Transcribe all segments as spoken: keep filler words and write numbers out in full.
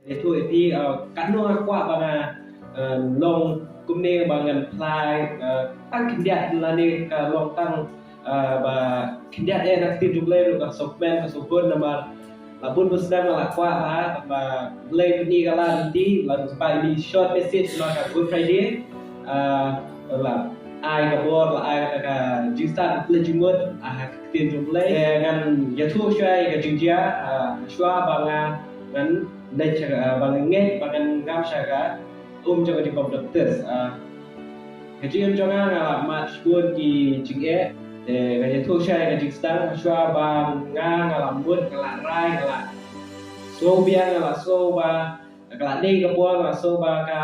Ïathuh ïa phi, uh, katno nga kwah ba nga, uh, long kumne ba ngan phla, uh, tang khyndiat lane ka long tang, uh, ba khyndiat eh na ka ktien jong U Blei ruh ka sngewkmen ka sngewhun namar la bun bun snem nga la kwah ba, ba U Blei pyni ka lad lynti, la ba ïa short message na ka Good Friday, uh, la ai ka bor, la ai ka jingstad, ka jingmut, ah, ha ka ktien jong U Blei. Te ngan ïathuh shuwa ïa ka jingjia, ah, shuwa ba nga ngan leit sha, ah, ba ngan ngeit, ba ngan ngam sha ka um jong ka jingbaptis. Ah, ka jingim jong nga nga la mad shibun ki jingeh. Te ngan ïathuh shuwa ïa ka jingsdang, shuwa ba nga, nga la mut, nga la rai, nga la sngew biang, nga la sngew ba ka la dei ka bor, nga la sngew ba ka,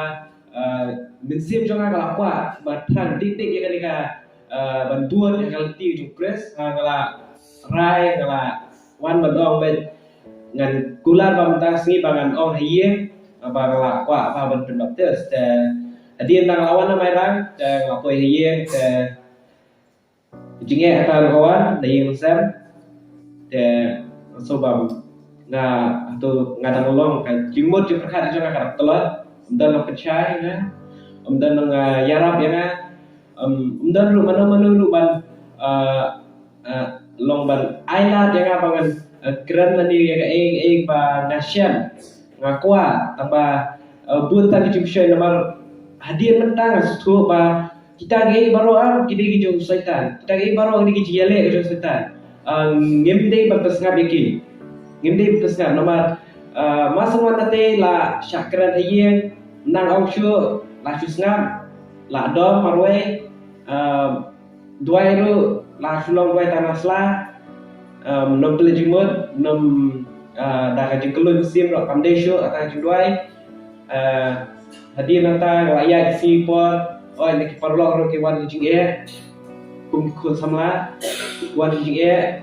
ah, mynsiem jong nga ka la kwah ba thrang dik dik ïa kane ka, ah, ban bud ïa ka lynti jong U Khrist, ha, nga la rai, nga la wan ban ong ba ngan kular ba mynta sngi ba ngan ong ha ïing, ba nga la kwah ba ban pynbaptis. Te hadien ba nga la wan na Mairang, te nga la poi ha ïing, te jingeh kata ruh ka wan na ïing sem. Te sngewbha nga, hato nga dang long, ka jingmut jingpyrkhat jong nga ka dang tlot. Ym don nongpynshai ïa nga, ym don nong, ah, ïarap ïa nga, ym, ym don ruh mano mano ruh ban, ah, ah, long ban ai lad ïa nga ba ngan, ah, kren lane ïa kaei kaei ba nga shem, nga kwah, tang ba, ah, bun tang ki jingpynshoi namar hadien mynta nga sngewthuh ba kita kiei baroh, ah, ki dei ki jong u Soitan. Kita kiei baroh ki dei ki jingïaleh ki jong u Soitan. Ah, ngim dei ban pynsngap ïa ki. Ngim dei ban pynsngap namar, ah, ma sngewbha te la shah kren ha ïing, nang ong shuh, la shu sngap, la dom marwei, ah, duwai ruh la shu long duwai tang na sla, ah, ym pynleit jingmut, ym, ah, da ka jingkylluid mynsiem ruh kam dei shuh kata ka jingduwai. Ah, hadien nangta nga la ïaid sngi por, oi, na ki paralok ruh ki wan ki jingeh, kum ki khun samla, wan ki jingeh.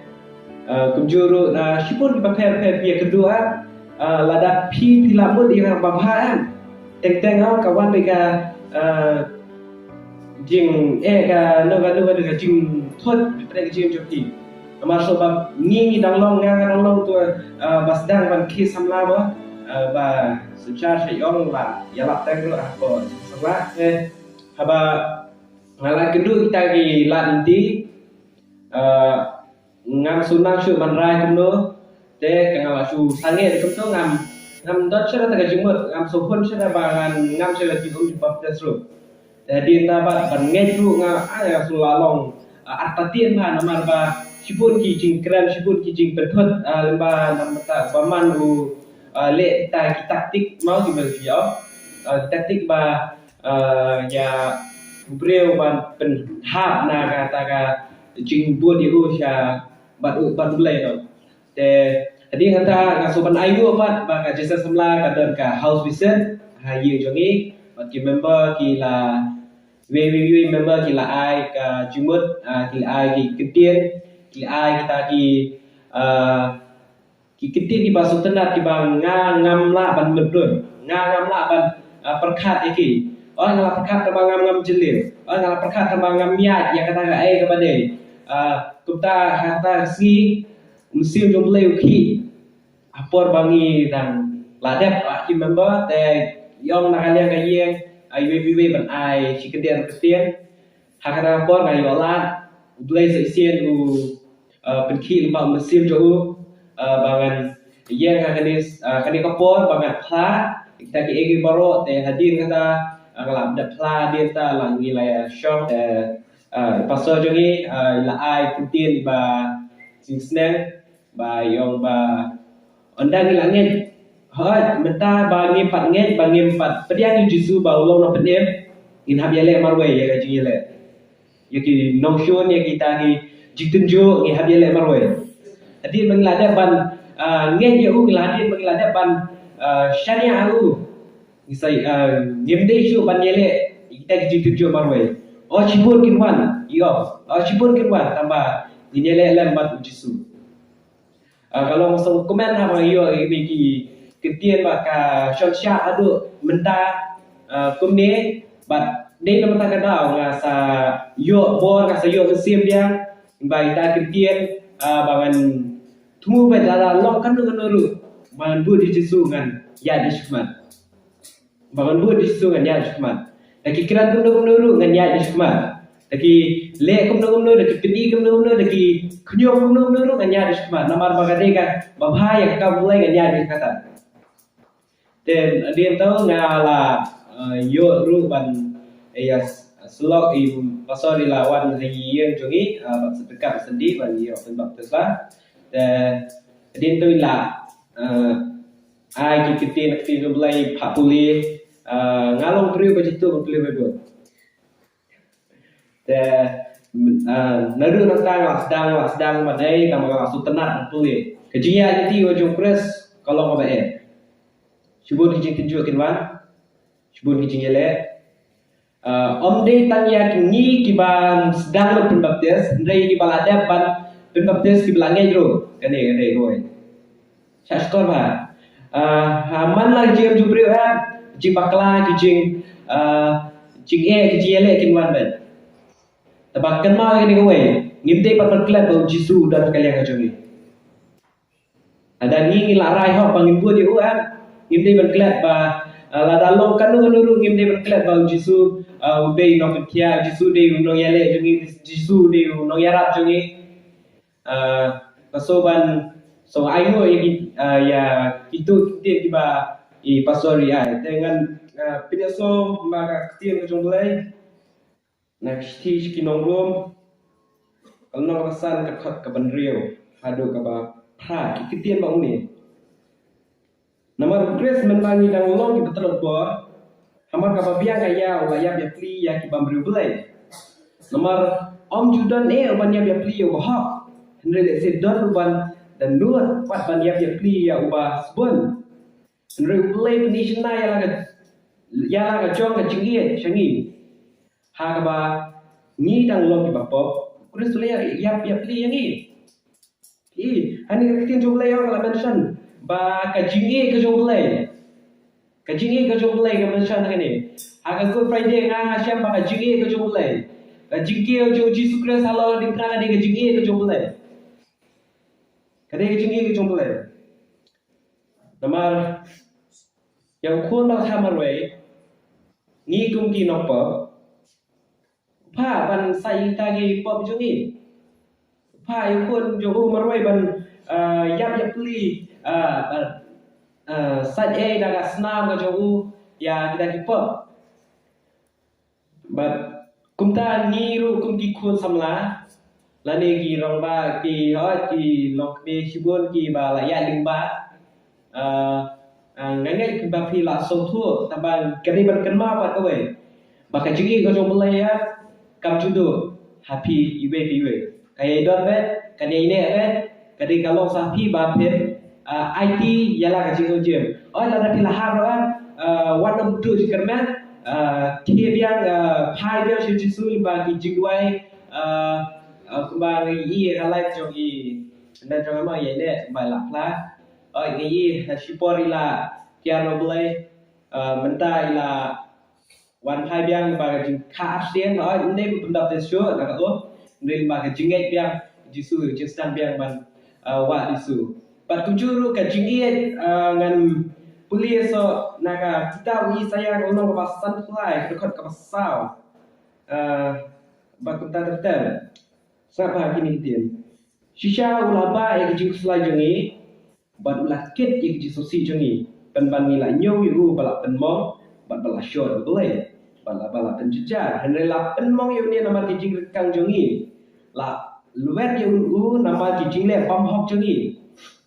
Ah, kumjuh ruh na shibun kiba pher pher phi ïakynduh, ah, ah, lada phi, phi la mut ïa kaba bha, ah, teng teng, ah, ka wan bad ka, ah, jingeh, kano kano ka jingthut, phi pyrkhat ka jingim jong phi. Namar shuh ba ngi, ngi dang long, nga, nga dang long uto, ah, ba sdang ban khie samla ba, ah, ba synshar sha ïong la ïalap tang ruh, ah, ko samla. Eh, haba nga la kynduh kita ki lad lynti, ah, ngam sngewsih shuh ban rai kumno, te ka nga la shu sangeh kumto, ngam, ngam don shuh da ka jingmut, ngam sngewhun shuh da ba ngan ngam shuh da ka jingim jingbaptis ruh. Te hadien nangta bad ban ngeit ruh nga, ah, nga shu la long, ah, artatien bha namar ba shibun ki jingkren, shibun ki jingpynthut, ah, lyngba namar ba man u, ah, leh kita ki taktik, mo, kiba ïa, ah, taktik ba, ah, ïa u briew ban pynhap na kata ka jingbud ïa u sha bad u, bad U Blei, no. Te hadien kata nga shu ban ai nguh pat ba ka jingïasamla ka don ka house visit ha ïing jong ngi, bad ki member ki la, wei wei wei member ki la ai ka jingmut, ah, ki la ai ki kyntien, ki la ai kita ki, ah, ki kyntien kiba sngewtynnat kiba nga ngam lah ban mutdur, nga ngam lah ban, ah, pyrkhat ïa ki. Oi, nga la pyrkhat tang ba ngam, ngam jylliew. Oi, nga la pyrkhat tang ba ngam ïaid ïa kata kaei kaba dei. Ah, kumta ha kata ka sngi, u Mynsiem jong U Blei u khih ha por ba ngi dang la dep, ah, ki member, te ïong na ka liang ka ïing, ah, iwei pa iwei ban ai shi kyntien kyntien. Ha kata ka por nga ïoh lad, U Blei sa shisien u, ah, pynkhih lyngba u Mynsiem jong u, ah, ba ngan ïeng ha kane, ah, kane ka por ba ngan phla ïa kita kiei kiei baroh. Te hadien kata, ah, nga la dep phla, hadien kata la ngi la ïa shong, te, ah, pastor jong ngi, ah, i la ai kyntien ba jingsneng, ba ïong ba ynda ngi la ngeit, hooid, mynta ba ngim pat ngeit, ba ngim pat pdiang ïa u Jisu ba u long Nongpynim, ngin hap ïaleh marwei ïa ka jingïaleh. Ïa ki nongshun, ïa kita ki jingtynjuh, ngi hap ïaleh marwei. Hadien ba ngi la dep ban, ah, ngeit ïa u, ngi la, hadien ba ngi la dep ban, ah, shaniah ïa u, ngi sa, ah, ngim dei shuh ban ïaleh ïa kita ki jingtynjuh marwei. Oh, shibun kin wan, ïoh. Oh, shibun kin wan, tang ba ngin ïaleh lem bad u Jisu. Ah, ka long sngewkmen haba nga ïoh ïa kine ki kyntien bad ka shon shah haduh mynta, ah, kumne, bad dei na mynta ka daw nga sa ïoh bor, nga sa ïoh mynsiem biang ba ita ki kyntien, ah, ba ngan thmu bad lada long kano kano ruh, Ba ngan bud ïa u Jisu ngan ïaid shakhmat. Ba ngan bud ïa u Jisu ngan ïaid shakhmat. Da ki kren kumno kumno ruh ngan ïaid shakhmat. Da ki leh kumno kumno, da ki pyni kumno kumno, da ki khñium kumno kumno ruh ngan ïaid shakhmat. Namar ba ka dei kaba bha ïa ka kam U Blei ngan ïaid shakhmat. Te hadien to nga la, eh, ïoh ruh ban, eh, ïa s-, syllok i pastor i la wan ha ïing jong ngi, eh, ban sngewthuh ka sandei ban ïoh pynbaptis ba. Te hadien to i la, eh, ai ki ktien, ktien jong U Blei, phah pule, eh, nga long briew ba ju tuh ban pule Baibl. Te, ah, naduh nangta nga la sdang, nga la sdang ban ei, tang ba nga la sngewtynnat ban pule. Ka jingïaid lynti jong U Khrist ka long kaba eh. Shibun ki jingtynjuh kin wan, shibun ki jingïaleh. Ah, ym dei tang ïa ngi kiba sdang ban pynbaptis, hynrei kiba la dep ban pynbaptis, kiba la ngeit ruh. Kane, kane, kawei. Shah shkor bha. Ah, ha man la ki jingim jong u briew, eh, jingbakla, ki jing, ah, jingeh, ki jingïaleh kin wan beit. Te ba kynmaw ïa kane kawei, ngim dei pat ban klet ba u Jisu u don ha ka liang ka jong ngi. Lada ngi, ngi la rai hok ba ngin bud ïa u, eh, ngim dei ban klet ba, ah, lada long kano kano ruh ngim dei ban klet ba u Jisu, ah, u dei u nongpynkhiah, u Jisu u dei u nongïaleh jong ngi, u Jisu u dei u nongïarap jong ngi. Ah, nga sngewbha, sngewbha ai nguh ïa ki, ah, ïa kito ki ktien kiba i pastor i ai. Te ngan, ah, pynïasnoh ba ka ktien ka jong U Blei na ka shithi sha ki nong Rom, ka lynnong kaba san, ka dkhot kaba hynriew haduh kaba phra, ki ktien ba ong kumne. Namar U Khrist mynba ngi dang long kiba tlot bor, hamar kaba biang ka ïa u la ïap ïapli ïa ki bym riewblei. Namar ym ju don eh uban ïap ïapli ïa uba hok, hynrei lehse don uban da nud pat ban ïap ïapli ïa uba sbun. Hynrei U Blei u pyni shynna ïa la ka, ïa la ka jong ka jingïeit sha ngi. Ha kaba ngi dang long kiba pop, U Khrist u la ïap ïapli ïa ngi. Ïa, hangne ka ktien jong U Blei ka la mention ba ka jingïeit ka jong U Blei. Ka jingïeit ka jong U Blei ka mention hangne. Ha ka Good Friday nga, nga shem ba ka jingïeit ka jong U Blei. Ka jingkiew jong u Jisu Khrist halor ka diengphna ka dei ka jingïeit ka jong U Blei. Ka dei ka jingïeit ka jong U Blei. Namar ïa u khun ba kha marwei, ngi kum ki nongpop, u phah ban sait ïa kita ki pop jong ngi. U phah ïa u khun jong u marwei ban, ah, ïap ïapli, ah, ban, ah, sait ei da ka snam ka jong u ïa kita ki pop. Bad kumta ngi ruh kum ki khun samla, lane ki rangbah, ki, hooid, ki longkmie shibun kiba la ïaid lyngba. Ah, ah, nga ngeit ba phi la sngewthuh, tangba ka dei ban kynmaw pat kawei, ba ka jingïeit ka jong U Blei ïa kam ju duh ha phi iwei pa iwei. Ka ïai don beit, ka ïai neh beit, ka dei ka long sa phi ba phin, ah, aiti ïa la ka jingim jong phi. Hooid, lada phi la hap ruh, ah, wat nym duh jingkyrmen, ah, khie biang, ah, phai biang sha u Jisu lyngba ki jingduwai, ah, ah, kumba ngi ïohi ha live jong i, na jong i ma ïai neh kumba la phla. Hooid, ngi ïohi ha shipor i la kiar na U Blei, ah, mynta i la wan phai biang ba ka jingkha abstain, hooid, ym dei ban pynbaptis shuh na ka, oh, ym dei ba ka jingngeit biang Jisu, jingsdang biang ban, ah, wad Jisu. Bad kumjuh ruh ka jingngeit, ah, ngan pule sa na ka kitab u Isaïah ka lynnong kaba sanphew, ka dkhot kaba saw. Ah, bad kumta ter ter. Sngap ha kine ki ktien. Shisha u la bah ïa ka jingkhuslai jong ngi, bad u la kit ïa ka jingsngewsih jong ngi. Pynban ngi la ñiew ïa u ba la pynmong, bad ba la shoi ïa U Blei, bad la, ba la pynjynjar. Hynrei la pynmong ïa une namar ki jingryngkang jong ngi. La lwet ïa u namar ki jingleh bymhok jong ngi.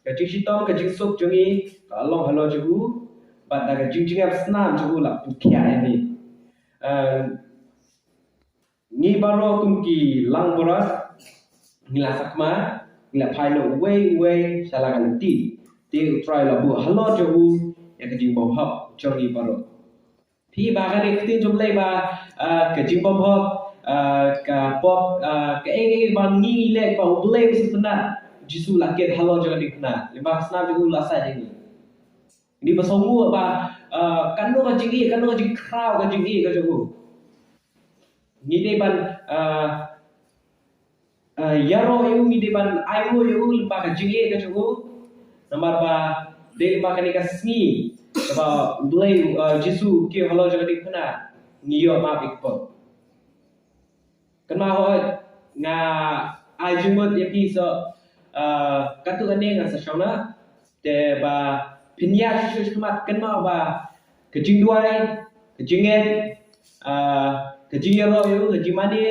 Ka jingshitom ka jingsuk jong ngi ka la long halor jong u, bad da ka jingjngem snam jong u la pynkhiah ïa ngi. Eh, Ngi baroh kum ki langbrot, ngi la sakma, ngi la phai noh uwei uwei sha la ka lynti. Te U Trai u la buh halor jong u ïa ka jingbymhok jong ngi baroh. Phi ba kane ka ktien jong U Blei ba, ah, ka jingbymhok, ah, ka pop, ah, kaei kaei ba ngi leh ba U Blei u sngewtynnat, Jisu la kit halor jong ka diengphna. Lyngba ka snam jong u la sait ïa ngi. Ngi ba sngewnguh ba, ah, kano ka jingïeit, kano ka jingkhraw ka jingïeit ka jong u. Ngi dei ban, ah, ah, ïaroh ïa u, ngi dei ban ai nguh ïa u lyngba ka jingïeit ka jong u. Namar ba Dei ba kane ka sngi kaba Blei, uh, Jisu ki halor jong ka diengphna ngi ïoh map ïa ki pop. Kynmaw hooid, nga ai jingmut ïa phi sa, uh, katto katne nga sa shong na te ba phin ïa shu shu khmat. Kynmaw ba ka jingduwai, ka jingngeit, ah, ka jingïaroh ïa u, ka jingmane,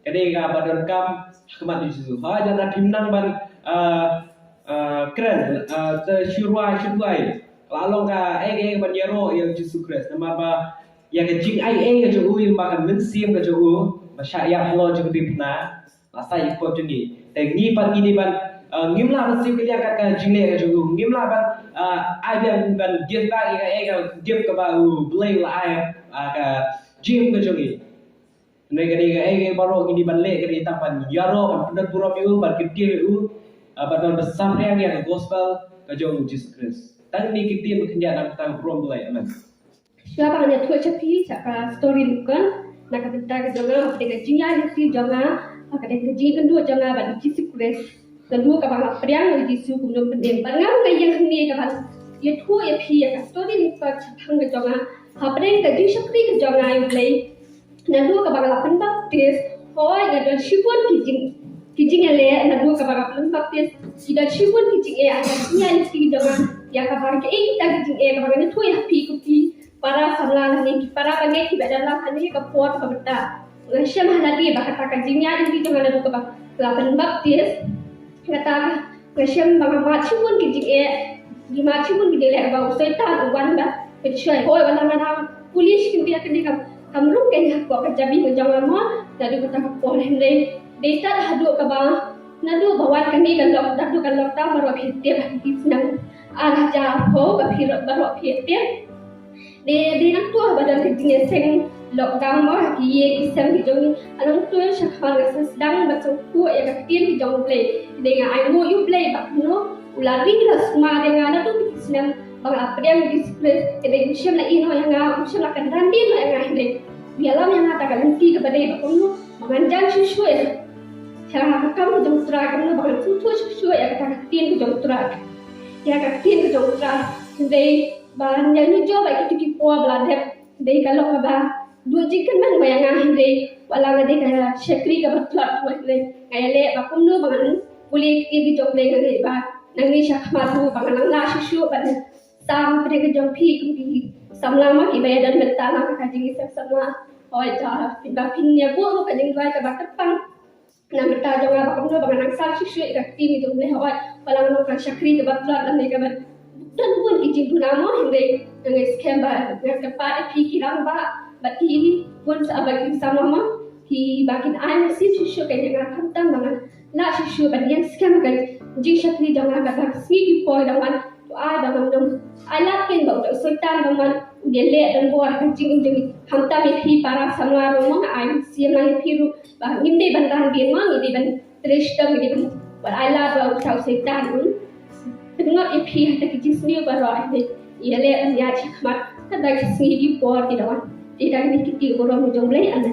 ka dei kaba donkam ha khmat u Jisu. Ha jan da phim nang ban, ah, ah, kren, ah, te shu rwai shu duwai. La long kaei kaei ban ïaroh ïa u Jisu Khrist. Namar ba ïa ka jingaiei ka jong u, ïa ba ka mynsiem ka jong u ba shah ïap halor jong ka diengphna. La sa ïa pop jong ngi. Te ngi pat ngi dei ban, uh, ngim lah ban siew kylliang kat ka jingleh ka jong u. Ngim lah ban, uh, ai ban, ban give back ïa ka, ïa ka gift kaba u Blei u la ai, uh, ka jingim ka jong ngi. Hynrei ka dei kaei kaei baroh ngi dei ban leh ka dei tang ban ïaroh, ban pyndon burom ïa u, ban kyntiew ïa u, uh, ban, ban, ban saphriang ïa ka gospel ka jong u Jisu Khrist. Tang ngi kyntiew ban khyndiat na ka bynta ka burom Blei. Amen. Shuwa ba ngan ïathuh sha phi sha ka story lyngkot, na ka bynta ka jong nga, hapdeng ka jingïaid lynti jong nga, ha ka dei ka jingïakynduh jong nga bad u Jisu Khrist. Naduh kaba nga pdiang ïa u Jisu kum u nongpynim. Bad nga ruh nga ïeng hangne kaban ïathuh ïa phi ïa ka story lyngkot shaphang ka jong nga, hapdeng ka jingshakri ka jong nga ïa u Blei. Naduh kaba nga la pynbaptis, hooid nga don shibun ki jing, ki jingïaleh, naduh kaba nga la pynbaptis, ki don shibun ki jingeh, ha ka jingïaid lynti jong nga, ïa kaba kaei kita ki jingeh, kaba ngan ïathuh ïa phi kum ki para samla lane ki para bangeit kiba don lang hangne ha ka por kaba mynta. Nga shem ha lade ba kata ka jingïaid lynti jong nga naduh kaba nga la pynbaptis. Kata ka, nga shem ba nga mad shibun ki jingeh, ngi mad shibun ki jingeh kaba u Soitan u wan ba pynshoi. Hooid, wat la nga dang pule shi kyntien kane kam, kam rung kein hapoh ka jabi ka jong nga mo, naduh kata ka por hynrei dei tad haduh kaba, naduh ba wan kane ka lock, naduh ka lockdown baroh phi tip ha ki snem ar hajar arphew ba phi, baroh phi tip. Dei, dei nangta ba don ka jingïaseng lockdown mo ha ki ïing ki sem ki jong ngi. Nangta sha khmat nga sa sdang ban sngewthuh ïa ka ktien ki jong u Blei. Dei nga ainguh ïa u Blei ba kumno u la ring la sumar ïa nga naduh ki snem ba nga la pdiang ïa u Jisu Khrist. Dei um shym la ïehnoh ïa nga, um shym la kynran dien noh ïa nga hynrei u ïalam ïa nga ha kata ka lynti kaba dei ba kumno ba ngan jan shuh shuh ïa ka, ïa ka kam ka jong u Trai, kumno ba ngan sngewthuh shuh shuh ïa kata ka ktien ka jong u Trai. Ïa ka ktien ka jong u Trai. Hynrei ba ngan ïa nujor ba kito ki por ba la dep. Dei ka long kaba duh jingkyrmen ba ïa nga hynrei wat la nga dei ka shakri kaba tlot, hynrei nga ïaleh ba kumno ba ngan pule ïa ki jong U Blei, nga dei ba nangne sha khmat ruh ba ngan nang lah shuh shuh ban sam pyrshah ka jong phi kum ki samla ma kiba ïadon bynta lang ha ka jingïaseng samla. Hooid, da phin ba phin ïa buh ruh ka jingduwai kaba kyrpang na bynta jong nga ba kumno ba ngan nang sam shuh shuh ïa ka ktien jong U Blei. Hooid, wat la nga long ka shakri kaba tlot lane kaba don bun ki jingduna mo, hynrei nga ngeit skhem ba nga kyrpad ïa phi ki rangbah bad ki bun sa bad ki samla mo, kiba kin ai mynsiem shuh shuh ïa nga khamtam ba ngan lah shuh shuh ban ïeng skhem ha ka jingshakri jong nga, ba ka sngi ki por dang wan. To ai ba ngam dang ai lad kein ba uta u Soitan ba man u dei leh donbor ha ka jingim jong ngi. Khamtam ïa phi para samla ruh mo, nga ai mynsiem lang ïa phi ruh ba ngim dei ban ran dien mo, ngi dei ban trei shitom, ngi dei ban, wat ai lad ba uta u Soitan un pynngop ïa phi ha kita ki jingsniew baroh, hynrei ïaleh ban ïaid shakhmat ha kita ki sngi ki por ki dang wan. Te da kine ki kti burom jong U Blei. Amen.